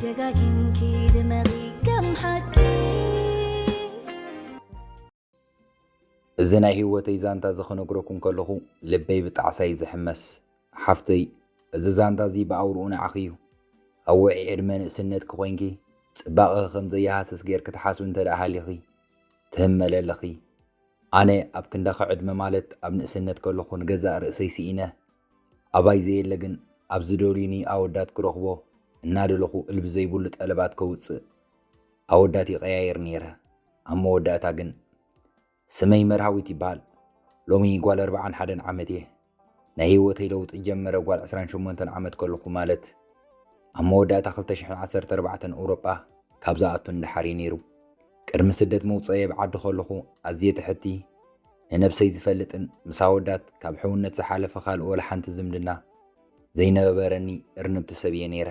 ደጋጊምኪ ድመቒ ከም ሓቂ። እዚ ናይ ህይወተይ ዛንታ እዚ ክነግረኩም ከለኹ ልበይ ብጣዕሳ እዩ ዝሕመስ። ሓፍተይ፣ እዚ ዛንታ እዚ ብኣውርኡ ንዓኺ እዩ። ኣብ ውዒ ዕድመ ንእስነትኪ ኮይንኪ ጽባቐኺ ከም ዘይሃስስ ጌርኪ ትሓስቢ እንተ ደኣ ሃሊኺ ትህመሊ ኣለኺ። ኣነ ኣብ ክንዳኺ ዕድመ ማለት ኣብ ንእስነት ከለኹ ንገዛእ ርእሰይ ስኢነ ኣባይ ዘየለ ግን ኣብ ዝደልዩኒ ኣወዳት ክረኽቦ እናደለኹ እልቢ ዘይብሉ ጠለባት ከውጽእ ኣወዳት ይቐያይር ነይረ። ኣብ መወዳእታ ግን ስመይ መርሃዊት ይበሃል። ሎሚ ጓል ኣርብዓን ሓደን ዓመት እየ። ናይ ህይወተይ ለውጢ ጀመረ ጓል ዕስራን ሸሞንተን ዓመት ከለኹ ማለት ኣብ መወዳእታ ክልተ ሽሕን ዓሰርተ ኣርባዕተን ኤውሮጳ ካብ ዝኣቱ ንደሓር እዩ ነይሩ። ቅድሚ ስደት ምውፀኤ ኣብ ዓዲ ከለኹ ኣዝየ ትሕቲ ንነብሰይ ዝፈልጥን ምስ ኣወዳት ካብ ሕውነት ዝሓለፈ ካልእ ወላ ሓንቲ ዝምድና ዘይነበረኒ እርንብቲ ሰብ እየ ነይረ።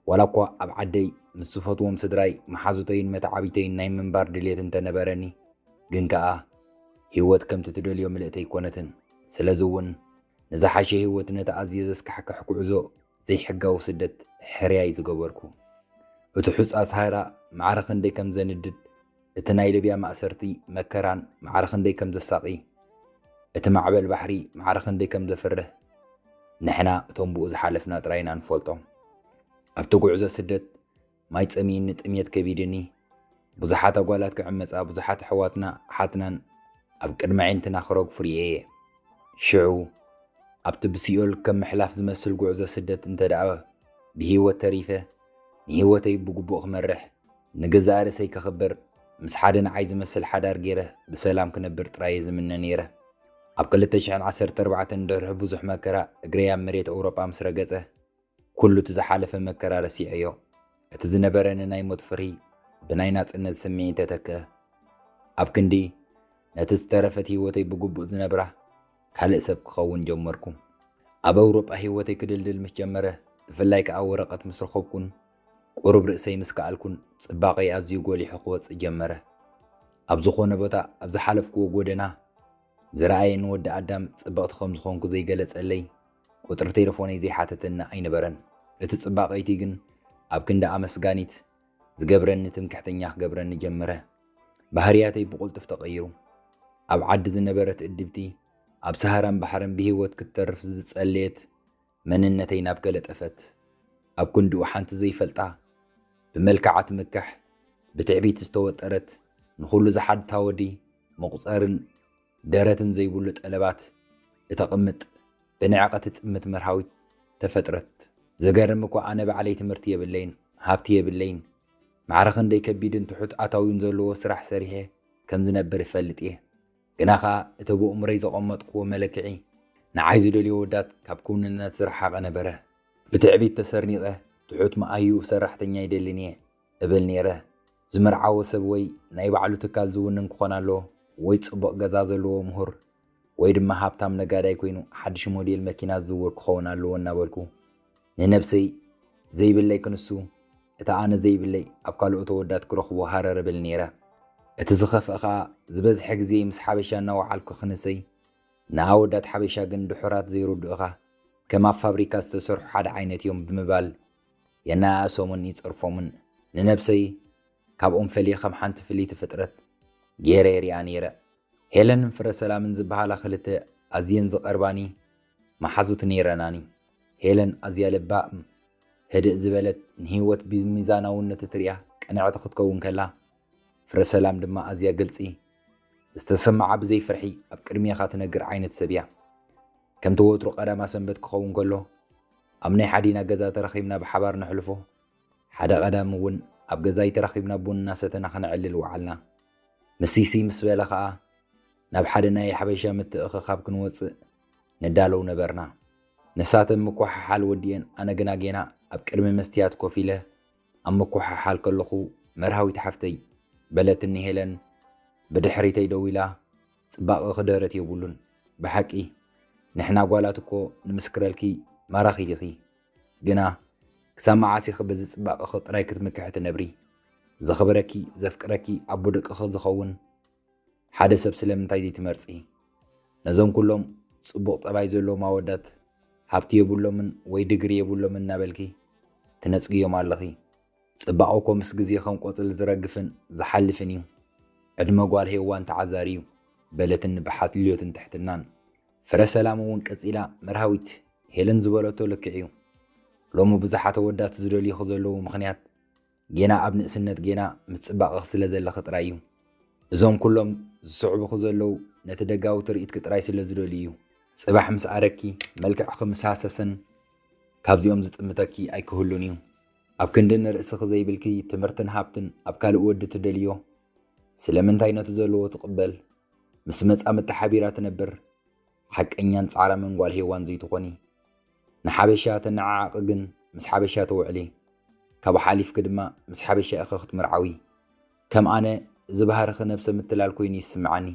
ዋላ እኳ ኣብ ዓደይ ምስ ዝፈትዎም ስድራይ መሓዙተይን መተዓቢተይን ናይ ምንባር ድልየት እንተነበረኒ ግን ከኣ ህይወት ከምቲ ትደልዮ ምልእቲ ኣይኮነትን። ስለዚ እውን ንዝሓሸ ህይወት ነቲ ኣዝየ ዘስካሕክሕ ጉዕዞ ዘይሕጋዊ ስደት ሕርያይ ዝገበርኩ። እቲ ሑጻ ሳህራ ማዕረ ክንደይ ከም ዘንድድ፣ እቲ ናይ ሊብያ ማእሰርቲ መከራን ማዕረ ክንደይ ከም ዘሳቒ፣ እቲ ማዕበል ባሕሪ ማዕረ ክንደይ ከም ዘፍርህ ንሕና እቶም ብኡ ዝሓለፍና ጥራይ ኢና ንፈልጦ። ኣብቲ ጉዕዞ ስደት ማይ ጸሚእኒ ጥምየት ከቢድኒ ብዙሓት ኣጓላት ክዕመጻ ብዙሓት ኣሕዋትና ኣሓትናን ኣብ ቅድሚ ኣዒንትና ክረግፉ ርእየ እየ። ሽዑ ኣብቲ ብሲኦል ከም ምሕላፍ ዝመስል ጉዕዞ ስደት እንተ ደኣ ብህይወት ተሪፈ ንህይወተይ ብግቡእ ክመርሕ ንገዛእ ርእሰይ ከኽብር ምስ ሓደ ንዓይ ዝመስል ሓዳር ገይረ ብሰላም ክነብር ጥራይ እየ ዝምነ ነይረ። ኣብ ክልተ ሽሕን ዓሰርተ ኣርባዕተን ድሕሪ ብዙሕ መከራ እግረይ ኣብ መሬት ኤውሮጳ ምስ ረገጸ ኩሉ እቲ ዝሓለፈ መከራ ረሲዐዮ። እቲ ዝነበረኒ ናይ ሞት ፍርሂ ብናይ ናጽነት ስምዒት ተተክአ። ኣብ ክንዲ ነቲ ዝተረፈት ህይወተይ ብግቡእ ዝነብራ ካልእ ሰብ ክኸውን ጀመርኩ። ኣብ ኣውሮጳ ህይወተይ ክድልድል ምስ ጀመረ፣ ብፍላይ ከኣ ወረቐት ምስ ረኸብኩን ቁሩብ ርእሰይ ምስ ከኣልኩን ጽባቐይ ኣዝዩ ጎሊሑ ክወጽእ ጀመረ። ኣብ ዝኾነ ቦታ ኣብ ዝሓለፍክዎ ጎደና ዝረኣየኒ ወዲ ኣዳም ጽብቕቲ ከም ዝኾንኩ ዘይገለጸለይ፣ ቁጽሪ ቴለፎነይ ዘይሓተተኒ ኣይነበረን። እቲ ጽባቐይቲ ግን ኣብ ክንዲ ኣመስጋኒት ዝገብረኒ ትምክሕተኛ ክገብረኒ ጀመረ። ባህርያተይ ብቕልጡፍ ተቐይሩ። ኣብ ዓዲ ዝነበረት እድብቲ ኣብ ሰሃራን ባሕርን ብህይወት ክትተርፍ ዝጸለየት መንነተይ ናብ ገለ ጠፈት። ኣብ ክንድኡ ሓንቲ ዘይፈልጣ ብመልክዓ ትምክሕ ብትዕቢት ዝተወጠረት ንኹሉ ዝሓድታ ወዲ መቑጸርን ደረትን ዘይብሉ ጠለባት እተቕምጥ ብንዕቐት ትጥምት መርሃዊት ተፈጥረት። ዘገርም እኳ ኣነ ባዕለይ ትምህርቲ የብለይን ሃብቲ የብለይን ማዕረ ክንደይ ከቢድን ትሑት ኣታዊን ዘለዎ ስራሕ ሰሪሐ ከም ዝነብር እፈልጥ እየ። ግና ኸኣ እቲ ብእምሮይ ዘቐመጥክዎ መለክዒ ንዓይ ዝደልዮ ወዳት ካብ ክውንነት ዝረሓቐ ነበረ። ብትዕቢት ተሰርኒቐ ትሑት መኣይኡ ሰራሕተኛ ይደልን እየ እብል ነይረ። ዝምርዓዎ ሰብ ወይ ናይ ባዕሉ ትካል ዝውንን ክኾን ኣለዎ ወይ ጽቡቕ ገዛ ዘለዎ ምሁር ወይ ድማ ሃብታም ነጋዳይ ኮይኑ ሓድሽ ሞዴል መኪና ዝዝውር ክኸውን ኣለዎ እናበልኩ ንነብሰይ ዘይብለይ ክንሱ እቲ ኣነ ዘይብለይ ኣብ ካልኦት ኣወዳት ክረኽቦ ሃረር እብል ነይረ። እቲ ዝኸፍአ ኸኣ ዝበዝሐ ግዜ ምስ ሓበሻ እናወዓልኩ ክንሰይ ንኣወዳት ሓበሻ ግን ድሑራት ዘይርድኡኻ ከም ኣብ ፋብሪካ ዝተሰርሑ ሓደ ዓይነት እዮም ብምባል የነኣእሶምን ይጸርፎምን ንነብሰይ ካብኦም ፈልየ ከም ሓንቲ ፍልይቲ ፍጥረት ገይረ የሪኣ ነይረ። ሄለንን ፍረ ሰላምን ዝበሃላ ክልተ ኣዝየን ዝቐርባኒ መሓዙት ነይረናኒ። ሄለን ኣዝያ ለባም ህድእ ዝበለት ንህይወት ብሚዛናውነት እትሪኣ ቅንዕቲ ክትከውን ከላ ፍረ ሰላም ድማ ኣዝያ ግልጺ ዝተሰምዓ ብዘይ ፍርሒ ኣብ ቅድሜኻ ትነግር ዓይነት ሰብ እያ። ከምቲ ወትሩ ቀዳማ ሰንበት ክኸውን ከሎ ኣብ ናይ ሓዲና ገዛ ተራኺብና ብሓባር ነሕልፎ ሓደ ቀዳም እውን ኣብ ገዛይ ተራኺብና ቡን እናሰተና ከነዕልል ወዓልና። ምሲሲ ምስ በለ ኸኣ ናብ ሓደ ናይ ሓበሻ ምትእኽኻብ ክንወጽእ ንዳለው ነበርና። ንሳተን ምኩሕሓል ወዲኤን ኣነ ግና ጌና ኣብ ቅድሚ መስትያት ኮፍ ኢለ ኣብ ምኩሕሓል ከለኹ መርሃዊት ሓፍተይ በለትኒ ሄለን ብድሕሪተይ ደው ኢላ ጽባቐኺ ደረት የብሉን ብሓቂ ንሕና ጓላት እኮ ንምስክረልኪ ማራኺ ዲኺ ግና ክሳብ መዓስ ኢኺ በዚ ጽባቐኺ ጥራይ ክትምክሒ ትነብሪ ዘኽብረኪ ዘፍቅረኪ ኣቦ ደቅኺ ዝኸውን ሓደ ሰብ ስለምንታይ ዘይትመርጺ ነዞም ኩሎም ጽቡቕ ጠባይ ዘለዎም ኣወዳት ሃብቲ የብሎምን ወይ ድግሪ የብሎምን እናበልኪ ትነጽግዮም ኣለኺ ጽባቐ እኮ ምስ ግዜ ከም ቆጽሊ ዝረግፍን ዝሓልፍን እዩ። ዕድመ ጓል ሄዋን ተዓዛሪ እዩ፣ በለትኒ ብሓልዮትን ትሕትናን። ፍረ ሰላም እውን ቀጺላ፣ መርሃዊት፣ ሄለን ዝበለቶ ልክዕ እዩ። ሎሚ ብዙሓት ኣወዳት ዝደልዩኺ ዘለዉ ምኽንያት፣ ጌና ኣብ ንእስነት ጌና ምስ ጽባቐኺ ስለ ዘለኺ ጥራይ እዩ። እዞም ኩሎም ዝስዕቡኺ ዘለዉ ነቲ ደጋዊ ትርኢትኪ ጥራይ ስለ ዝደልዩ እዩ። ጽባሕ ምስ ኣረግኪ፣ መልክዕኺ ምስ ሃሰሰን ካብዚኦም ዝጥምተኪ ኣይክህሉን እዩ። ኣብ ክንዲ ንርእስኺ ዘይብልኪ ትምህርትን ሃብትን ኣብ ካልእ ወዲ ትደልዮ፣ ስለምንታይ ነቲ ዘለዎ ትቕበል? ምስ መጻምድታ ሓቢራ ትነብር፣ ሓቀኛን ጻዕራምን ጓል ሄዋን ዘይትኾኒ። ንሓበሻ ተነዓዓቒ ግን ምስ ሓበሻ ትውዕሊ። ካብኡ ሓሊፍኪ ድማ ምስ ሓበሻ ኢኺ ክትምርዓዊ። ከም ኣነ እዚ ባህርኺ ነብሰ ምትላል ኮይኑ ይስምዓኒ።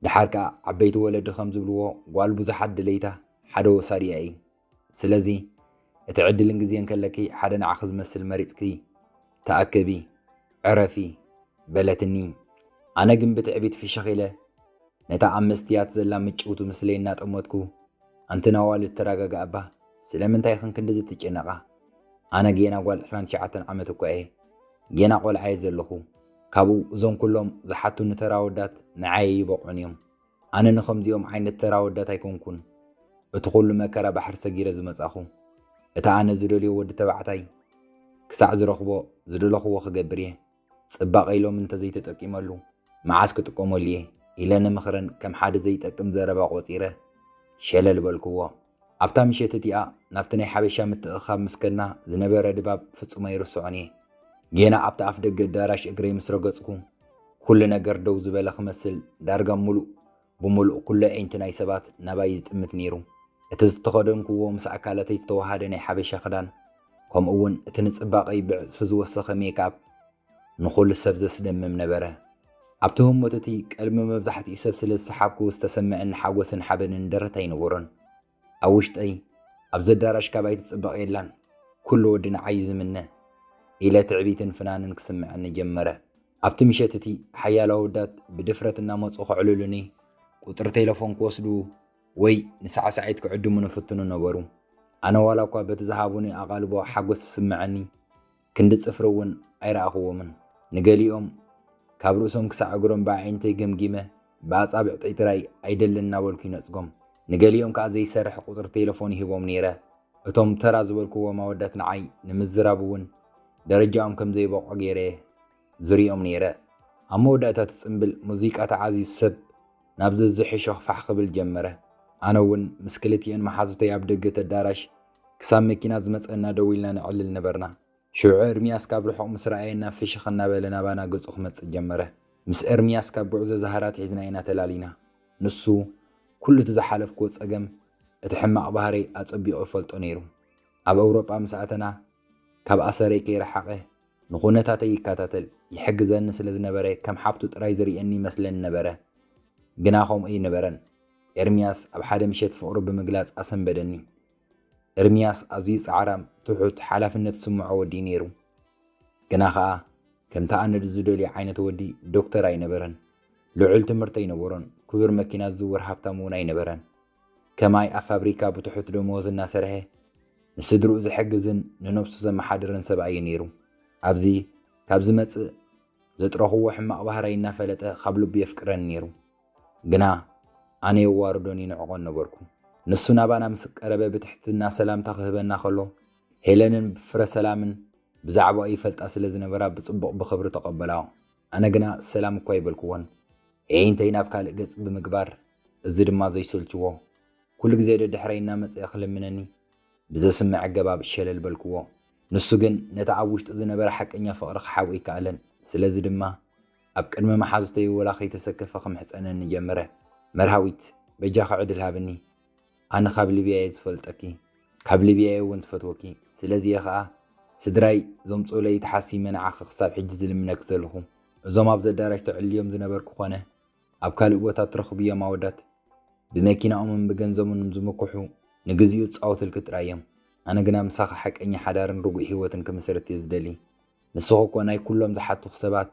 ደሓር ከኣ ዓበይቲ ወለዲ ከም ዝብልዎ ጓል ብዙሓት ድሌታ ሓደ ወሳዲኣ እዩ። ስለዚ እቲ ዕድልን ግዜን ከለኪ ሓደ ንዓኺ ዝመስል መሪጽኪ ተኣከቢ፣ ዕረፊ በለትኒ። ኣነ ግን ብትዕቢት ፍሽኽ ኢለ ነታ ኣብ መስትያት ዘላ ምጭውቲ ምስለይ እናጠመትኩ፣ ኣንትን ኣዋልድ ተረጋግኣ እባ፣ ስለምንታይ ኢኽን ክንድዚ ትጭነቓ? ኣነ ጌና ጓል ዕስራን ትሽዓተን ዓመት እኳ እየ። ጌና ቆልዓ እየ ዘለኹ። ካብኡ እዞም ኩሎም ዝሓቱኒ ተራ ኣወዳት ንዓይ ኣይበቕዑን እዮም። ኣነ ንኸምዚኦም ዓይነት ተራ ኣወዳት ኣይኮንኩን እቲ ኩሉ መከራ ባሕሪ ሰጊረ ዝመጻኹ። እቲ ኣነ ዝደልዮ ወዲ ተባዕታይ ክሳዕ ዝረኽቦ ዝደለኽዎ ክገብር እየ። ጽባቐ ኢሎም እንተዘይተጠቂመሉ መዓስ ክጥቀመሉ እየ ኢለ ንምኽረን ከም ሓደ ዘይጠቅም ዘረባ ቆጺረ ሸለል በልክዎ። ኣብታ ምሸት እቲኣ ናብቲ ናይ ሓበሻ ምትእኽኻብ ምስ ከድና ዝነበረ ድባብ ፍጹም ኣይርስዖን እየ። ጌና ኣብቲ ኣፍ ደገ ኣዳራሽ እግረይ ምስ ረገጽኩ፣ ኩሉ ነገር ደው ዝበለ ክመስል፣ ዳርጋ ምሉእ ብምሉእ ኩሉ ኣዒንቲ ናይ ሰባት ናባይ ዝጥምት ነይሩ። እቲ ዝተኸደንክዎ ምስ ኣካላተይ ዝተዋሃደ ናይ ሓበሻ ክዳን፣ ከምኡ እውን እቲ ንጽባቐይ ብዕጽፊ ዝወሰኸ ሜክኣፕ ንኹሉ ሰብ ዘስደምም ነበረ። ኣብቲ ህሞት እቲ ቀልቢ መብዛሕትኡ ሰብ ስለ ዝሰሓብኩ ዝተሰምዐኒ ሓጎስን ሓበንን ደረት ኣይነበሮን። ኣብ ውሽጠይ፣ "ኣብዚ ኣዳራሽ ካባይ ትጽበቕ የላን፣ ኩሉ ወዲ ንዓይ እዩ ዝምነ" ኢለ ትዕቢትን ፍናንን ክስምዐኒ ጀመረ። ኣብቲ ምሸት እቲ ሓያሎ ኣወዳት ብድፍረት እናመጹ ከዕልሉኒ፣ ቁጽሪ ቴለፎን ክወስዱ ወይ ንሳዕሳዒት ክዕድሙኒ ይፍትኑ ነበሩ። ኣነ ዋላ እኳ በቲ ዝሃቡኒ ኣቓልቦ ሓጎስ ይስምዐኒ፣ ክንዲ ጽፍሪ እውን ኣይረኣኽዎምን። ንገሊኦም ካብ ርእሶም ክሳዕ እግሮም ብኣዒንተይ ገምጊመ ብኣጻብዕተይ ጥራይ ኣይደልን እናበልኩ ይነጽጎም። ንገሊኦም ከኣ ዘይሰርሕ ቁጽሪ ቴለፎን ይህቦም ነይረ። እቶም ተራ ዝበልክዎም ኣወዳት ንዓይ ንምዝራብ እውን ደረጃኦም ከም ዘይበቕዑ ገይረ ዝርእዮም ነይረ። ኣብ መወዳእታ እቲ ጽምብል ሙዚቃ ተዓዝዩ ሰብ ናብ ዘዝሕሾ ፋሕ ክብል ጀመረ። ኣነ እውን ምስ ክልቲኤን መሓዙተይ ኣብ ደገ እቲ ኣዳራሽ ክሳብ መኪና ዝመጸና ደው ኢልና ነዕልል ነበርና። ሽዑ ኤርምያስ ካብ ርሑቕ ምስ ረኣየና ፍሽኽ እናበለ ናባና ገጹ ክመጽእ ጀመረ። ምስ ኤርምያስ ካብ ጉዕዞ ዛህራ ኣትሒዝና ኢና ተላሊና። ንሱ ኩሉ እቲ ዝሓለፍክዎ ጸገም፣ እቲ ሕማቕ ባህረይ ኣጸቢቑ ይፈልጦ ነይሩ። ኣብ ኣውሮጳ ምስ ኣተና ካብ ኣሰረይ ከይረሓቐ ንኹነታተይ ይከታተል፣ ይሕግዘኒ ስለ ዝነበረ ከም ሓብቱ ጥራይ ዝርእየኒ ይመስለኒ ነበረ። ግና ከምኡ ኣይነበረን። ኤርምያስ ኣብ ሓደ ምሸት ፍቕሩ ብምግላጽ ኣሰንበደኒ። ኤርምያስ ኣዝዩ ጻዕራም፣ ትሑት፣ ሓላፍነት ዝስምዖ ወዲ እዩ ነይሩ። ግና ኸኣ ከምቲ ኣነ ዝደልዮ ዓይነት ወዲ ዶክተር ኣይነበረን። ልዑል ትምህርቲ ኣይነበሮን። ክቡር መኪና ዝዝውር ሃብታም እውን ኣይነበረን። ከማይ ኣብ ፋብሪካ ብትሑት ደመወዝ እናሰርሐ ንስድርኡ ዝሕግዝን ንነብሱ ዘመሓድርን ሰብኣይ እዩ ነይሩ። ኣብዚ ካብ ዝመጽእ ዘጥረኽዎ ሕማቕ ባህራይ እናፈለጠ ካብ ልቡ የፍቅረኒ ነይሩ። ግና ኣነ የዋርዶን ይንዕቖን ነበርኩ። ንሱ ናባና ምስ ቀረበ ብትሕትና ሰላምታ ክህበና ከሎ፣ ሄለንን ፍረ ሰላምን ብዛዕባኡ ይፈልጣ ስለ ዝነበራ ብጽቡቕ ብኽብሪ ተቐበላኦ። ኣነ ግና ሰላም እኳ ኣይበልክዎን። ኣዒንተይ ናብ ካልእ ገጽ ብምግባር፣ እዚ ድማ ዘይሰልችዎ፣ ኩሉ ግዜ ደድሕረይ እናመጸ ክልምነኒ ብዘስምዕ ኣገባብ ሸለል በልክዎ። ንሱ ግን ነቲ ኣብ ውሽጡ ዝነበረ ሓቀኛ ፍቕሪ ክሓብኦ ኣይከኣለን። ስለዚ ድማ ኣብ ቅድሚ መሓዙተይ ወላ ከይተሰከፈ ክምሕጸነኒ ጀመረ። "መርሃዊት፣ በጃኺ ዕድል ሃብኒ። ኣነ ካብ ሊብያ እየ ዝፈልጠኪ፣ ካብ ሊብያ እየ እውን ዝፈትወኪ። ስለዚ እየ ኸኣ ስድራይ ዘምጽኡለይ ተሓሲመ ንዓኺ ክሳብ ሕጂ ዝልምነኪ ዘለኹ። እዞም ኣብዚ ኣዳራሽ ተዕልዮም ዝነበርኩ ኾነ ኣብ ካልእ ቦታ ትረኽብዮም ኣወዳት ብመኪናኦምን ብገንዘቦምን ዝምክሑ ንግዚኡ ዝጻወቱልኪ ጥራይ እዮም። ኣነ ግና ምሳኺ ሓቀኛ ሓዳርን ርጉእ ህይወትን ክምስርት እየ ዝደሊ። ንስኺ እኮ ናይ ኩሎም ዝሓቱኺ ሰባት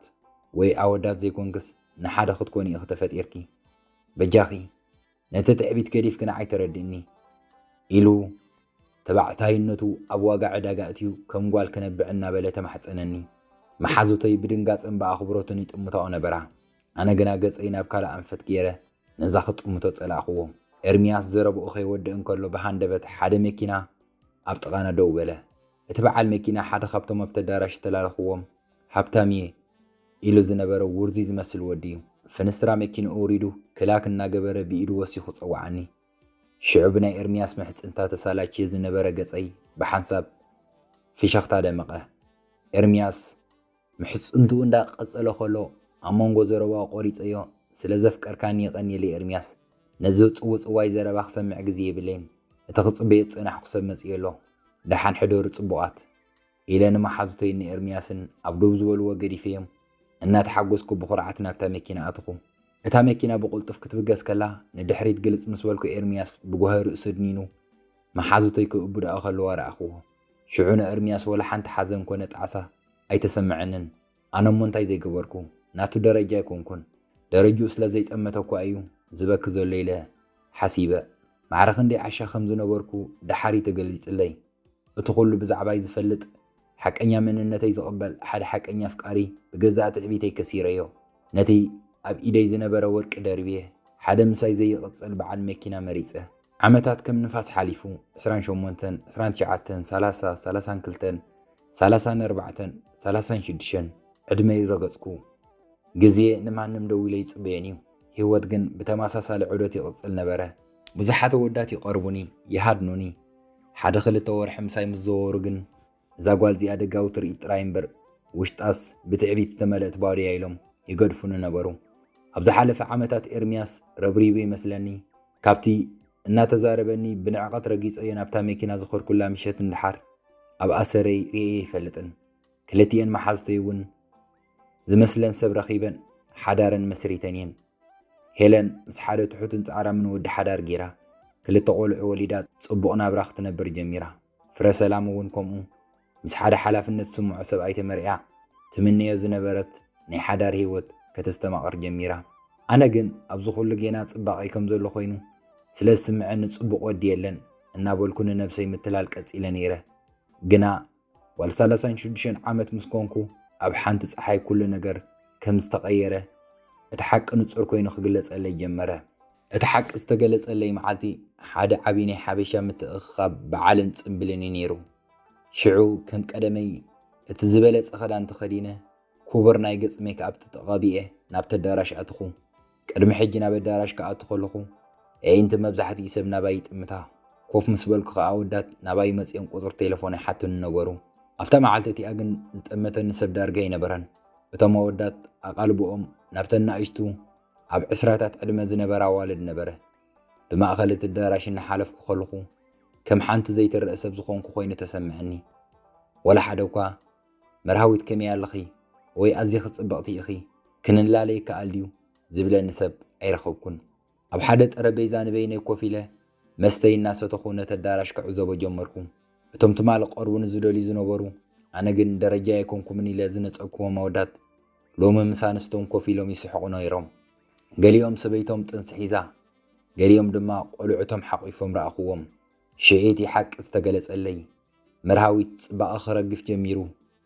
ወይ ኣወዳት ዘይኮንክስ ንሓደ ክትኮኒ ኢኺ ተፈጢርኪ። በጃኺ ነቲ ትዕቢት ገዲፍኪ ንዓይ ተረድእኒ" ኢሉ ተባዕታይነቱ ኣብ ዋጋ ዕዳጋ እትዩ ከም ጓል ክነብዕ እናበለ ተማሕጸነኒ። መሓዙተይ ብድንጋጸን ብኣኽብሮትን ይጥምታኦ ነበራ። ኣነ ግና ገጸይ ናብ ካልእ ኣንፈት ገይረ ነዛ ክጥምቶ ጸላእኽዎ። ኤርምያስ ዘረብኡ ከይወድእ እንከሎ ብሃንደበት ሓደ መኪና ኣብ ጥቓና ደው በለ። እቲ በዓል መኪና ሓደ ካብቶም ኣብቲ ኣዳራሽ ዝተላለኽዎም ሃብታም እየ ኢሉ ዝነበረ ውርዙይ ዝመስል ወዲ እዩ። ፍንስትራ መኪንኡ ኣውሪዱ ክላክ እናገበረ ብኢዱ ወሲኹ ጸውዓኒ። ሽዑ ብናይ ኤርምያስ ምሕጽንታ ተሳላችየ ዝነበረ ገጸይ ብሓንሳብ ፍሸኽታ ደመቐ። ኤርምያስ ምሕጽንትኡ እንዳቐጸለ ከሎ ኣብ መንጎ ዘረባኡ ቆሪጸዮ። ስለ ዘፍቀርካኒ የቐንየለይ ኤርምያስ። ነዚ ጽውጽዋይ ዘረባ ክሰምዕ ግዜ የብለይን። እቲ ክጽበዮ ዝጸናሕኩ ሰብ መጺኡ ኣሎ። ደሓን ሕደሩ ጽቡቓት። ኢለ ንመሓዙተይን ንኤርምያስን ኣብ ደው ዝበልዎ ገዲፈዮም እናተሓጎስኩ ብኹርዓት ናብታ መኪና ኣተኹ። እታ መኪና ብቕልጡፍ ክትብገስ ከላ ንድሕሪት ግልጽ ምስ በልኩ ኤርምያስ ብጓሂ ርእሱ ድኒኑ መሓዙተይ ክእብድኣ ከለዋ ረኣኽዎ። ሽዑ ንኤርምያስ ወላ ሓንቲ ሓዘን ኮነ ጣዕሳ ኣይተሰምዐንን። ኣነ እሞ እንታይ ዘይገበርኩ? ናቱ ደረጃ ኣይኮንኩን። ደረጅኡ ስለ ዘይጠመተ እኳ እዩ ዝበኪ ዘሎ ኢለ ሓሲበ። ማዕረ ክንደይ ዓሻ ከም ዝነበርኩ ደሓር እዩ ተገሊጽለይ። እቲ ኩሉ ብዛዕባይ ዝፈልጥ፣ ሓቀኛ መንነተይ ዝቕበል ሓደ ሓቀኛ ኣፍቃሪ ብገዛእ ትዕቢተይ ከሲረዮ። ነቲ ኣብ ኢደይ ዝነበረ ወርቂ ደርብየ ሓደ ምሳይ ዘይቕጽል በዓል መኪና መሪጸ። ዓመታት ከም ንፋስ ሓሊፉ፣ ዕስራን ሸሞንተን፣ ዕስራን ትሽዓተን፣ ሰላሳ፣ ሰላሳን ክልተን፣ ሰላሳን ኣርባዕተን፣ ሰላሳን ሽዱሽተን ዕድመይ ረገጽኩ። ግዜ ንማንም ደው ኢለ ይጽበየን እዩ። ህይወት ግን ብተመሳሳሊ ዑደት ይቕጽል ነበረ። ብዙሓት ኣወዳት ይቐርቡኒ፣ ይሃድኑኒ። ሓደ ክልተ ወርሒ ምሳይ ምስ ዘወሩ ግን እዛ ጓል እዚኣ ደጋዊ ትርኢት ጥራይ እምበር ውሽጣስ ብትዕቢት ዝተመልአት ባዶ እያ ኢሎም ይገድፉኒ ነበሩ። ኣብ ዝሓለፈ ዓመታት ኤርምያስ ረብሪቡ ይመስለኒ። ካብቲ እናተዛረበኒ ብንዕቐት ረጊጸዮ ናብታ መኪና ዝኸድኩላ ምሸት ንደሓር ኣብ ኣሰረይ ርእየ ኣይፈልጥን። ክልቲኤን መሓዙተይ እውን ዝመስለን ሰብ ረኺበን ሓዳረን መስሪተን እየን። ሄለን ምስ ሓደ ትሑትን ጻዕራምን ወዲ ሓዳር ገይራ፣ ክልተ ቆልዑ ወሊዳ ጽቡቕ ናብራ ክትነብር ጀሚራ። ፍረ ሰላም እውን ከምኡ ምስ ሓደ ሓላፍነት ዝስምዖ ሰብኣይ ተመርዕያ ትምነዮ ዝነበረት ናይ ሓዳር ህይወት ከተስተማቕር ጀሚራ። ኣነ ግን ኣብዚ ኩሉ ጌና ጽባቐይ ከም ዘሎ ኮይኑ ስለ ዝስምዐኒ ጽቡቕ ወዲ የለን እናበልኩ ንነብሰይ ምትላል ቀጺለ ነይረ። ግና ጓል ሰላሳን ሽዱሽተን ዓመት ምስ ኮንኩ ኣብ ሓንቲ ጸሓይ ኩሉ ነገር ከም ዝተቐየረ እቲ ሓቂ ንጹር ኮይኑ ክግለጸለይ ጀመረ። እቲ ሓቂ ዝተገለጸለይ መዓልቲ ሓደ ዓቢ ናይ ሓበሻ ምትእኽኻብ በዓልን ጽምብልን እዩ ነይሩ። ሽዑ ከም ቀደመይ እቲ ዝበለጸ ክዳን ተኸዲነ ክቡር ናይ ገጽ ሜክኣፕ ተቐቢኤ ናብቲ ኣዳራሽ ኣተኹ። ቅድሚ ሕጂ ናብ ኣዳራሽ ክኣቱ ከለኹ ኣዒንቲ መብዛሕትኡ ሰብ ናባይ ይጥምታ። ኮፍ ምስ በልኩ ከኣ ኣወዳት ናባይ መጺኦም ቁጽሪ ቴሌፎን ይሓቱኒ ነበሩ። ኣብታ መዓልቲ እቲኣ ግን ዝጠመተኒ ሰብ ዳርጋ ኣይነበረን። እቶም ኣወዳት ኣቓልብኦም ናብተን ንኣሽቱ ኣብ ዕስራታት ዕድመ ዝነበራ ኣዋልድ ነበረ። ብማእከል እቲ ኣዳራሽ እናሓለፍኩ ከለኹ ከም ሓንቲ ዘይትረአ ሰብ ዝኾንኩ ኮይኑ ተሰምዐኒ። ወላ ሓደ እኳ መርሃዊት ከመይ ኣለኺ ወይ ኣዚኺ ጽብቕቲ ኢኺ ክንላለ ይከኣል ድዩ ዝብለኒ ሰብ ኣይረኸብኩን። ኣብ ሓደ ጠረጴዛ ንበይነይ ኮፍ ኢለ መስተይ እናሰተኹ ነቲ ኣዳራሽ ክዕዘቦ ጀመርኩ። እቶም ትማሊ ክቐርቡኒ ዝደልዩ ዝነበሩ ኣነ ግን ደረጃ ኣይኮንኩምን ኢለ ዝነጸግኩዎም ኣወዳት ሎሚ ምስ ኣንስቶም ኮፍ ኢሎም ይስሕቑ ነይሮም። ገሊኦም ሰበይቶም ጥንሲ ሒዛ፣ ገሊኦም ድማ ቆልዑቶም ሓቒፎም ረኣኽዎም። ሽዑ እቲ ሓቂ ዝተገለጸለይ። መርሃዊት ጽባቐኺ ክረግፍ ጀሚሩ፣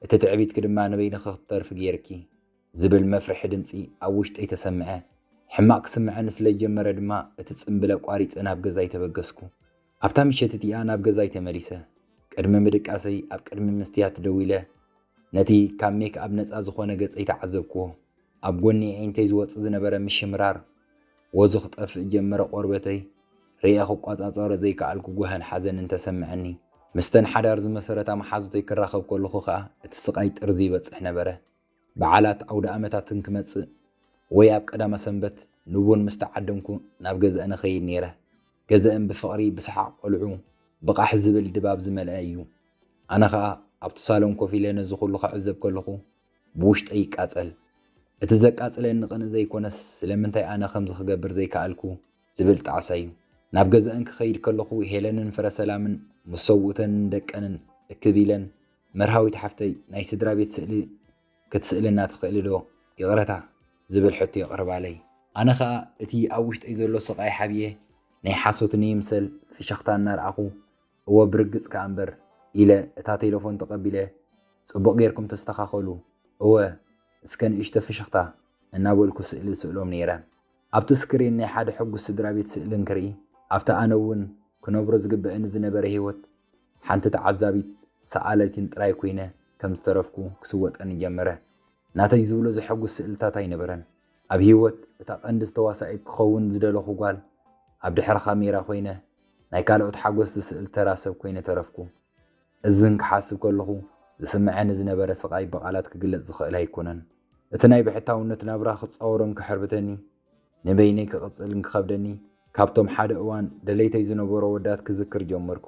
እቲ ትዕቢትኪ ድማ ንበይንኺ ክትተርፊ ገይርኪ ዝብል መፍርሒ ድምጺ ኣብ ውሽጠይ ተሰምዐ። ሕማቕ ክስምዐኒ ስለ ዝጀመረ ድማ እቲ ጽምብል ኣቋሪጸ ናብ ገዛይ ተበገስኩ። ኣብታ ምሸት እቲኣ ናብ ገዛይ ተመሊሰ። ቅድሚ ምድቃሰይ ኣብ ቅድሚ መስትያት ደው ኢለ ነቲ ካብ ሜክኣፕ ነጻ ዝኾነ ገጸይ ተዓዘብክዎ። ኣብ ጎኒ ኣዒንተይ ዝወጽእ ዝነበረ ምሽምራር ወዙ ክጠፍእ ጀመረ። ቆርበተይ ርእየ ክቆጻጸሮ ዘይከኣልኩ ጓህን ሓዘንን ተሰምዐኒ። ምስተን ሓዳር ዝመሰረታ መሓዙተይ ክራኸብ ከለኹ ኸኣ እቲ ስቓይ ጥርዚ ይበጽሕ ነበረ። በዓላት ኣውደ ኣመታትን ክመጽእ ወይ ኣብ ቀዳመ ሰንበት ንቡን ምስ ተዓደምኩ ናብ ገዘአን እኸይድ ነይረ። ገዘአን ብፍቕሪ፣ ብሰሓቕ ቆልዑ፣ ብቓሕ ዝብል ድባብ ዝመልአ እዩ። ኣነ ኸኣ ኣብቲ ሳሎን ኮፍ ኢለ ነዚ ኩሉ ክዕዘብ ከለኹ ብውሽጠይ ይቃጸል። እቲ ዘቃጽለኒ ቅንኢ ዘይኮነስ ስለምንታይ ኣነ ከምዚ ክገብር ዘይከኣልኩ ዝብል ጣዕሳ እዩ። ናብ ገዘአን ክኸይድ ከለኹ ሄለንን ፍረ ሰላምን ምስ ሰብኡተንን ደቀንን እክብ ኢለን መርሃዊት ሓፍተይ ናይ ስድራ ቤት ስእሊ ክትስእልና ትኽእሊ ዶ? ይቕረታ ዝብል ሕቶ የቕርባለይ። ኣነ ኸኣ እቲ ኣብ ውሽጠይ ዘሎ ስቓይ ሓቢኤ ናይ ሓሶት ንይምሰል ፍሽኽታ እናረኣኹ እወ ብርግጽ ከኣ እምበር፣ ኢለ እታ ቴሌፎን ተቐቢለ፣ ጽቡቕ ጌርኩም ተስተኻኸሉ፣ እወ እስከ ንእሽቶ ፍሽኽታ እናበልኩ ስእሊ ስእሎም ነይረ። ኣብቲ ስክሪን ናይ ሓደ ሕጉስ ስድራ ቤት ስእሊ እንክርኢ፣ ኣብቲ ኣነ እውን ክነብሮ ዝግበእኒ ዝነበረ ህይወት ሓንቲ ተዓዛቢት ሰኣላይትን ጥራይ ኮይነ ከም ዝተረፍኩ ክስወጠኒ ጀመረ። ናተይ ዝብሎ ዘሐጉስ ስእልታት ኣይነበረን። ኣብ ህይወት እታ ቀንዲ ዝተዋሳኢት ክኸውን ዝደለኹ ጓል፣ ኣብ ድሕሪ ካሜራ ኮይነ ናይ ካልኦት ሓጎስ ዝስእል ተራ ሰብ ኮይነ ተረፍኩ። እዝን ክሓስብ ከለኹ ዝስምዐኒ ዝነበረ ስቓይ ብቓላት ክግለጽ ዝኽእል ኣይኮነን። እቲ ናይ ብሕታውነት ናብራ ክጻወሮን ክሕርብተኒ፣ ንበይነይ ክቕጽልን ክኸብደኒ፣ ካብቶም ሓደ እዋን ደለይተይ ዝነበሩ ኣወዳት ክዝክር ጀመርኩ።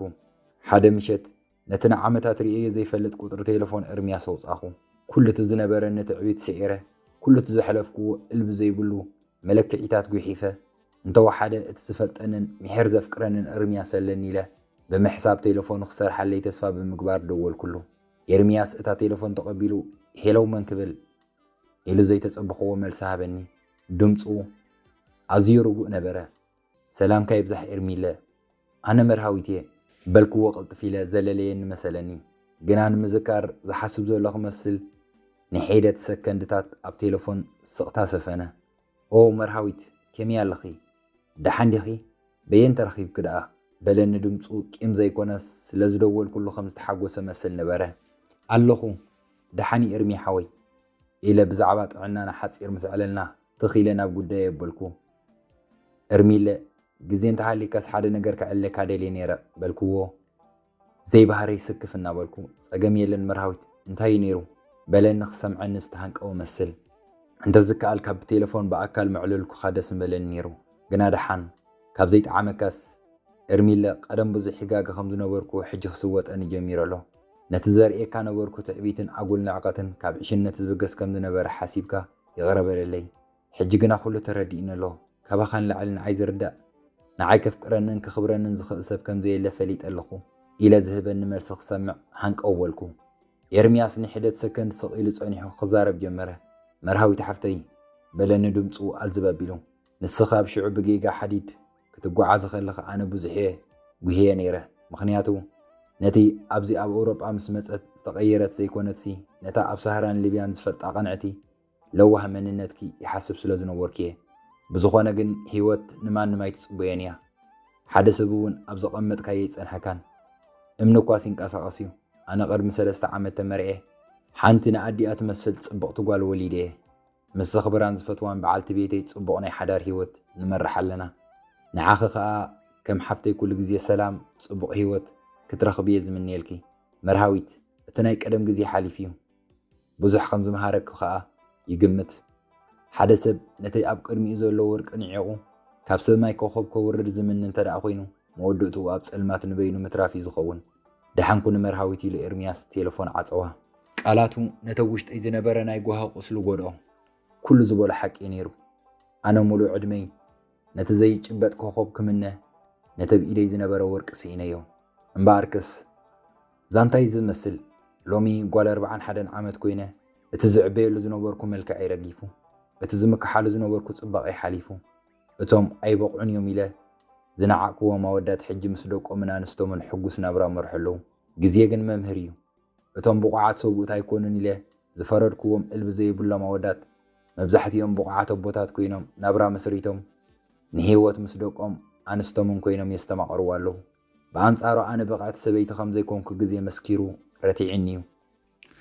ሓደ ምሸት ነቲ ንዓመታት ርእየዮ ዘይፈልጥ ቁጽሪ ቴሌፎን ኤርምያስ ኣውጻኹ። ኩሉ እቲ ዝነበረኒ ትዕቢት ስዒረ፣ ኩሉ እቲ ዘሕለፍክዎ እልቢ ዘይብሉ መለክዒታት ጉሒፈ፣ እንተወሓደ እቲ ዝፈልጠንን ምሒር ዘፍቅረንን ኤርምያስ ኣለኒ ኢለ ብምሕሳብ ቴሌፎኑ ክሰርሓለይ ተስፋ ብምግባር ደወልኩሉ። ኤርምያስ እታ ቴሌፎን ተቐቢሉ፣ "ሄሎ መን ክብል?" ኢሉ ዘይተጸበኽዎ መልሲ ሃበኒ። ድምጹ ኣዝዩ ርጉእ ነበረ። "ሰላምካ ይብዛሕ ኤርሚለ፣ ኣነ መርሃዊት እየ" በልክዎ ቅልጥፍ ኢለ ዘለለየኒ መሰለኒ። ግና ንምዝካር ዝሓስብ ዘሎ ክመስል ንሒደት ሰከንድታት ኣብ ቴሌፎን ስቕታ ሰፈነ። "ኦ መርሃዊት፣ ከመይ ኣለኺ? ደሓን ዲኺ? በየን ተረኺብኪ ደኣ?" በለኒ ድምጹ ቂም ዘይኮነስ ስለ ዝደወልኩሉ ከም ዝተሓጎሰ መስል ነበረ። "ኣለኹ፣ ደሓን እዩ ኤርሚ ሓወይ" ኢለ ብዛዕባ ጥዕናና ሓጺር ምስ ኣዕለልና ትኽ ኢለ ናብ ጉዳይ ኣበልኩ። "ኤርሚለ፣ ግዜ እንተሃሊካስ ሓደ ነገር ከዕልለካ ደልየ ነይረ" በልክዎ። ዘይባህረይ ስክፍ እናበልኩ፣ "ጸገም የለን መርሃዊት፣ እንታይ እዩ ነይሩ?" በለኒ ክሰምዐኒ ዝተሃንቀወ መስል። "እንተዝከኣል ካብ ቴሌፎን ብኣካል ምዕልልኩኻ ደስ ምበለኒ ነይሩ፣ ግና ደሓን፣ ካብ ዘይጠዓመካስ ኤርሚለ፣ ቀደም ብዙሕ ይጋገ ከም ዝነበርኩ ሕጂ ክስወጠኒ ጀሚሩ ኣሎ። ነቲ ዘርእየካ ነበርኩ ትዕቢትን ኣጉል ንዕቀትን ካብ ዕሽነት ዝብገስ ከም ዝነበረ ሓሲብካ ይቕረ በለለይ። ሕጂ ግና ኩሉ ተረዲእኒ ኣሎ። ካባኻ ንላዕሊ ንዓይ ዝርዳእ፣ ንዓይ ከፍቅረንን ክኽብረንን ዝኽእል ሰብ ከም ዘየለ ፈሊጠ ኣለኹ" ኢለ ዝህበኒ መልሲ ክሰምዕ ሃንቀው በልኩ። ኤርምያስ ንሒደት ሰከንድ ስቕ ኢሉ ጸኒሑ ክዛረብ ጀመረ። "መርሃዊት ሓፍተይ" በለኒ ድምጹ ኣልዝብ ኣቢሉ። "ንስኺ ኣብ ሽዑ ብጌጋ ሓዲድ ክትጓዓዚ ከለኺ ኣነ ብዙሕ እየ ጉህየ ነይረ። ምኽንያቱ ነቲ ኣብዚ ኣብ ኤውሮጳ ምስ መጸት ዝተቐየረት ዘይኮነትሲ ነታ ኣብ ሳህራን ሊብያን ዝፈልጣ ቅንዕቲ ለዋህ መንነትኪ ይሓስብ ስለ ዝነበርኩ እየ። ብዝኾነ ግን ህይወት ንማንም ኣይትጽበዮን እያ። ሓደ ሰብ እውን ኣብ ዘቐመጥካዮ ኣይጸንሐካን። እምኒ እኳስ ይንቀሳቐስ እዩ። ኣነ ቅድሚ ሰለስተ ዓመት ተመርዕየ። ሓንቲ ንኣዲኣ ትመስል ጽብቕቲ ጓል ወሊደ እየ። ምስ ዘኽብራን ዝፈትዋን በዓልቲ ቤተይ ጽቡቕ ናይ ሓዳር ህይወት ንመርሕ ኣለና። ንዓኺ ከኣ ከም ሓፍተይ ኩሉ ግዜ ሰላም፣ ጽቡቕ ህይወት ክትረኽቢ እየ ዝምነየልኪ። መርሃዊት፣ እቲ ናይ ቀደም ግዜ ሓሊፉ እዩ። ብዙሕ ከም ዝመሃረኪ ከኣ ይግምት። ሓደ ሰብ ነቲ ኣብ ቅድሚኡ ዘሎ ወርቂ ንዒቑ ካብ ሰማይ ኮኾብ ከውርድ ዝምኒ እንተ ደኣ ኮይኑ፣ መወድእትኡ ኣብ ጸልማት ንበይኑ ምትራፍ እዩ ዝኸውን። ደሓን ኩኒ መርሃዊት፣ ኢሉ ኤርምያስ ቴሌፎን ዓጸዋ። ቃላቱ ነቶም ውሽጠይ ዝነበረ ናይ ጓሂ ቁስሊ ጎድኦ። ኩሉ ዝበሎ ሓቂ እዩ ነይሩ። ኣነ ሙሉእ ዕድመይ ነቲ ዘይጭበጥ ኮኾብ ክምነ፣ ነቲ ኣብ ኢደይ ዝነበረ ወርቂ ስኢነዮ። እምበኣርከስ፣ ዛንታይ ዝመስል፣ ሎሚ ጓል ኣርብዓን ሓደን ዓመት ኮይነ፣ እቲ ዝዕበየሉ ዝነበርኩ መልክዐይ ረጊፉ፣ እቲ ዝምክሓሉ ዝነበርኩ ጽባቐይ ሓሊፉ፣ እቶም ኣይበቕዑን እዮም ኢለ ዝነዓቕክዎም ኣወዳት ሕጂ ምስ ደቆምን ኣንስቶምን ሕጉስ ናብራ መርሑ ኣለዉ። ግዜ ግን መምህር እዩ። እቶም ብቑዓት ሰብኡት ኣይኮኑን ኢለ ዝፈረድክዎም እልቢ ዘይብሎም ኣወዳት፣ መብዛሕትኦም ብቑዓት ኣቦታት ኮይኖም ናብራ መስሪቶም፣ ንህይወት ምስ ደቆም ኣንስቶምን ኮይኖም የስተማቕርዋ ኣለዉ። ብኣንጻሩ ኣነ ብቕዕቲ ሰበይቲ ከም ዘይኮንኩ ግዜ መስኪሩ ረቲዕኒ እዩ።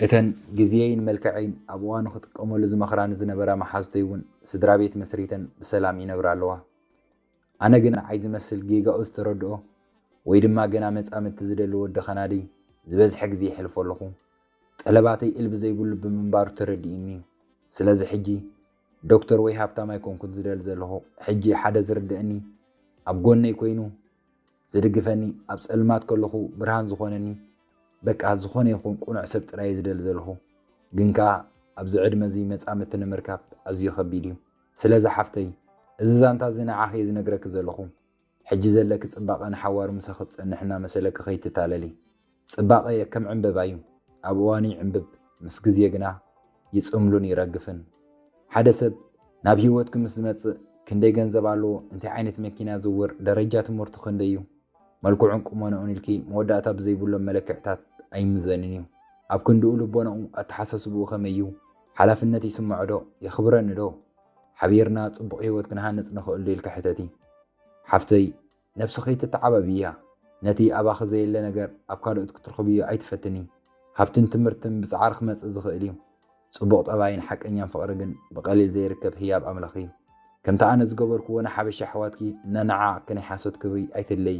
እተን ግዜየይን መልክዐይን ኣብ እዋኑ ክጥቀመሉ ዝመኽራኒ ዝነበራ መሓዙተይ እውን ስድራ ቤት መስሪተን ብሰላም ይነብራ ኣለዋ። ኣነ ግን ንዓይ ዝመስል ጌጋኡ ዝተረድኦ ወይ ድማ ገና መጻምድቲ ዝደሊ ወዲ ከናዲ ዝበዝሐ ግዜ የሕልፎ ኣለኹ። ጠለባተይ እልቢ ዘይብሉ ብምንባሩ ተረዲኡኒ እዩ። ስለዚ ሕጂ ዶክተር ወይ ሃብታም ኣይኮንኩን ዝደሊ ዘለኹ። ሕጂ ሓደ ዝርድእኒ፣ ኣብ ጎነይ ኮይኑ ዝድግፈኒ፣ ኣብ ጸልማት ከለኹ ብርሃን ዝኾነኒ፣ በቃ ዝኾነ ይኹን ቅኑዕ ሰብ ጥራይ እየ ዝደሊ ዘለኹ። ግን ከኣ ኣብዚ ዕድመ እዚ መጻምድቲ ንምርካብ ኣዝዩ ከቢድ እዩ። ስለዚ ሓፍተይ፣ እዚ ዛንታ እዚ ንዓኺ እየ ዝነግረኪ ዘለኹ። ሕጂ ዘለኪ ጽባቐ ንሓዋሩ ምሳኺ ዝጸንሕ እናመሰለኪ ከይትታለሊ። ጽባቐ ከም ዕምበባ እዩ። ኣብ እዋኑ ይዕምብብ፣ ምስ ግዜ ግና ይጽምሉን ይረግፍን። ሓደ ሰብ ናብ ህይወትኪ ምስ ዝመጽእ፣ ክንደይ ገንዘብ ኣለዎ፣ እንታይ ዓይነት መኪና ይዝውር፣ ደረጃ ትምህርቱ ክንደይ እዩ፣ መልክዑን ቁመንኡን ኢልኪ መወዳእታ ብዘይብሎም መለክዕታት ኣይምዘንን እዩ። ኣብ ክንድኡ ልቦናኡ ኣተሓሳስብኡ ከመይ እዩ? ሓላፍነት ይስምዖ ዶ? የኽብረኒ ዶ? ሓቢርና ጽቡቕ ህይወት ክንሃንጽ ንኽእል ዶ ኢልኪ ሕተቲ። ሓፍተይ፣ ነብስኺ ተተዓባብይያ። ነቲ ኣባኺ ዘየለ ነገር ኣብ ካልኦት ክትረኽብዮ ኣይትፈትኒ። ሃብትን ትምህርትን ብጻዕሪ ክመጽእ ዝኽእል እዩ። ጽቡቕ ጠባይን ሓቀኛን ፍቕሪ ግን ብቐሊል ዘይርከብ ህያብ ኣምላኽ እዩ። ከምቲ ኣነ ዝገበርክዎ ንሓበሻ ኣሕዋትኪ እናነዓቕኪ ናይ ሓሶት ክብሪ ኣይትለዪ።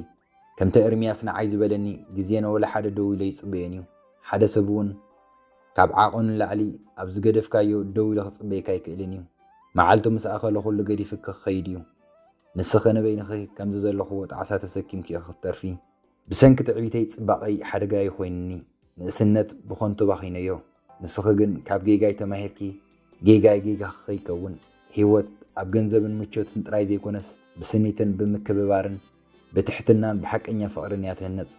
ከምቲ ኤርምያስ ንዓይ ዝበለኒ፣ ግዜ ንወላ ሓደ ደው ኢሉ ኣይጽበዮን እዩ። ሓደ ሰብ እውን ካብ ዓቐኑ ንላዕሊ ኣብ ዝገደፍካዮ ደው ኢሉ ክጽበየካ ኣይክእልን እዩ። መዓልቱ ምስ ኣኸለ ኩሉ ገዲፍኪ ክኸይድ እዩ። ንስኺ ንበይንኺ ከምዚ ዘለኽዎ ጣዕሳ ተሰኪምኪ ኢኺ ክትተርፊ። ብሰንኪ ትዕቢተይ ጽባቐይ ሓደጋ እዩ ኮይኑኒ። ንእስነት ብኸንቱ ባኺነዮ። ንስኺ ግን ካብ ጌጋይ ተማሂርኪ፣ ጌጋይ ጌጋኺ ከይከውን፣ ህይወት ኣብ ገንዘብን ምቾትን ጥራይ ዘይኮነስ፣ ብስኒትን ብምክብባርን ብትሕትናን ብሓቀኛ ፍቕርን እያ ትህነጽ።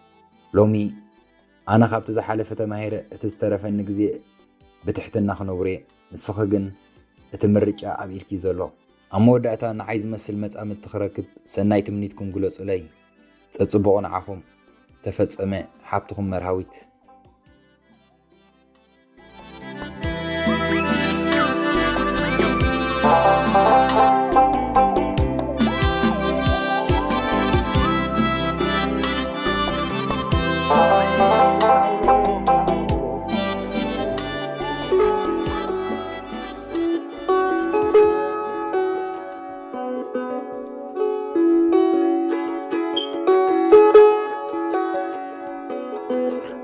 ሎሚ ኣነ ካብቲ ዝሓለፈ ተማሂረ፣ እቲ ዝተረፈኒ ግዜ ብትሕትና ክነብሮ እየ። ንስኺ ግን እቲ ምርጫ ኣብ ኢድኪ እዩ ዘሎ። ኣብ መወዳእታ ንዓይ ዝመስል መጻምድቲ ክረክብ ሰናይ ትምኒትኩም ግለጹለይ። ጸጽቡቑ ንዓኹም። ተፈጸመ። ሓብትኹም መርሃዊት።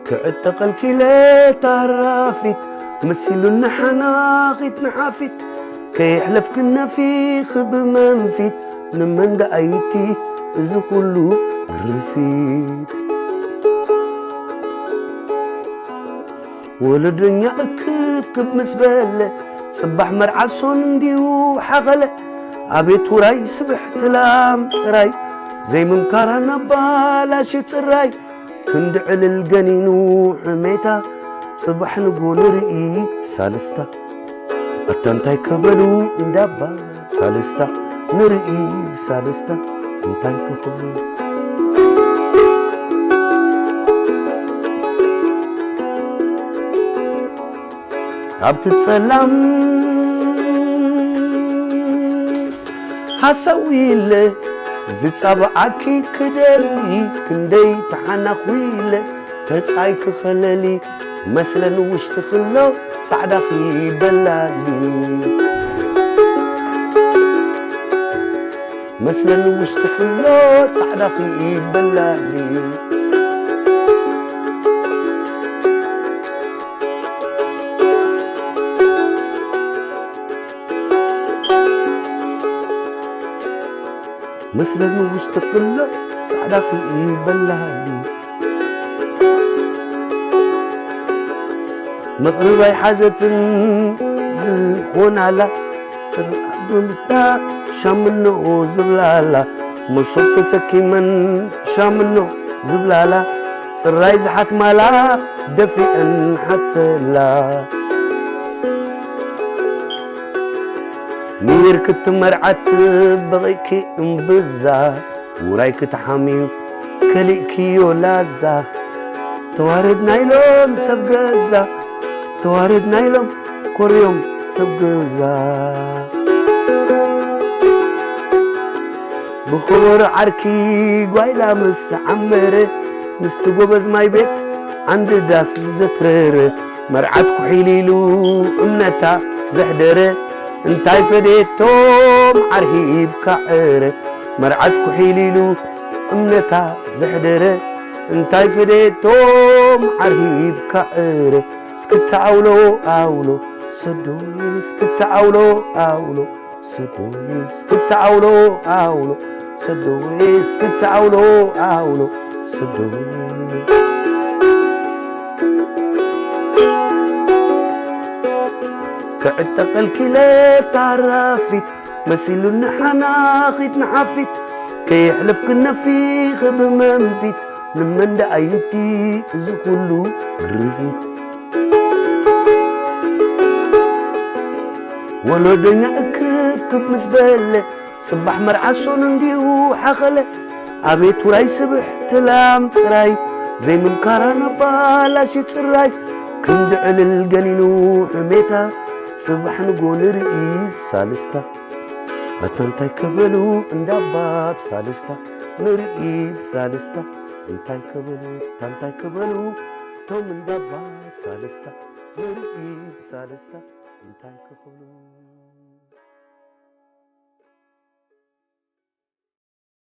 ክዕጠቐልኪ ኢለ ታራፊት፣ መሲሉኒ ሓናኺት ንሓፊት፣ ከየሕለፍክን ነፊኺ ብመንፊት፣ ንመን ደኣይቲ እዚ ኩሉ ግርፊት? ወለደኛ እክብክብ ምስ በለ፣ ጽባሕ መርዓ ሶን እንዲዩ ሓኸለ። ኣቤት ውራይ ስብሕቲ ላም ጥራይ፣ ዘይምምካራ ናባላሽ ጽራይ፣ ክንዲ ዕልል ገኒኑ ሕሜታ፣ ጽባሕ ንጎ ንርኢ ብሳልስታ። ኣታ እንታይ ከበሉ እንዳባ ሳልስታ፣ ንርኢ ብሳልስታ እንታይ ከኽብሉ። ኣብቲ ጸላም ሃሳው ኢለ ዝጻብዓኪ ክደሊ፣ ክንደይ ተሓናኹ ኢለ ተጻይ ክኸለሊ፣ መስለን ውሽጢ ክሎ ጻዕዳኺ በላሊ። መስለን ውሽጢ ክሎ ጻዕዳኺ በላሊ። መስለኒ ውሽጢ ክሎ ጻዕዳኺ በላሊ። መቕርብ ኣይሓዘትን ዝኾናላ፣ ጽርዓት ብምስታ ሻምኖ ዝብላላ፣ መሶብ ተሰኪመን ሻምኖ ዝብላላ፣ ጽራይ ዝሓትማላ ደፊአን ሓተላ። ሚርክቲ መርዓት በቒዕኪ እምብዛ፣ ውራይ ክትሓምዩ ከሊእክዮ ላዛ። ተዋረድና ኢሎም ሰብ ገዛ፣ ተዋረድና ኢሎም ኮርዮም ሰብ ገዛ። ብኸበሮ ዓርኪ ጓይላ ምስ ዓመረ፣ ምስቲ ጎበዝ ማይ ቤት ዓንዲ ዳስ ዘትረረ፣ መርዓት ኩሒል ኢሉ እምነታ ዘሕደረ፣ እንታይ ፈደቶም ዓርሂብካ ዕረ፣ መርዓት ኩሒል ኢሉ እምነታ ዘሕደረ፣ እንታይ ፈደቶም ዓርሂብካ ዕረ፣ እስክታ ኣውሎ ኣውሎ ሰዶይ፣ እስክታ ኣውሎ ኣውሎ ሰዶይ፣ እስክታ ኣውሎ ኣውሎ ሰዶይ፣ እስክታ ኣውሎ ኣውሎ ሰዶይ። ክዕጠቐልኪ ኢለ ታራፊት፣ መሲሉኒ ሓናኺት ንሓፊት፣ ከየሕለፍክን ነፊኺ ብመንፊት፣ ንመን ደኣ ዩቲ እዚ ኩሉ ግርፊት? ወለዶኛ እክብክብ ምስ በለ፣ ጽባሕ መርዓ ሶኑ እንዲዩ ሓኸለ። ኣቤት ውራይ ስብሕቲ ላም ጥራይ ዘይምምካራ ናባላሽ ጽራይ ክንዲ ዕልል ገኒኑ ሕሜታ ጽባሕ ንጎ ንርኢ ብሳልስታ ኣታ እንታይ ክበሉ እንዳባ ብሳልስታ ንርኢ ብሳልስታ እንታይ ክበሉ እንታይ ክበሉ ቶም እንዳባ ብሳልስታ ንርኢ ብሳልስታ እንታይ ክኽብሉ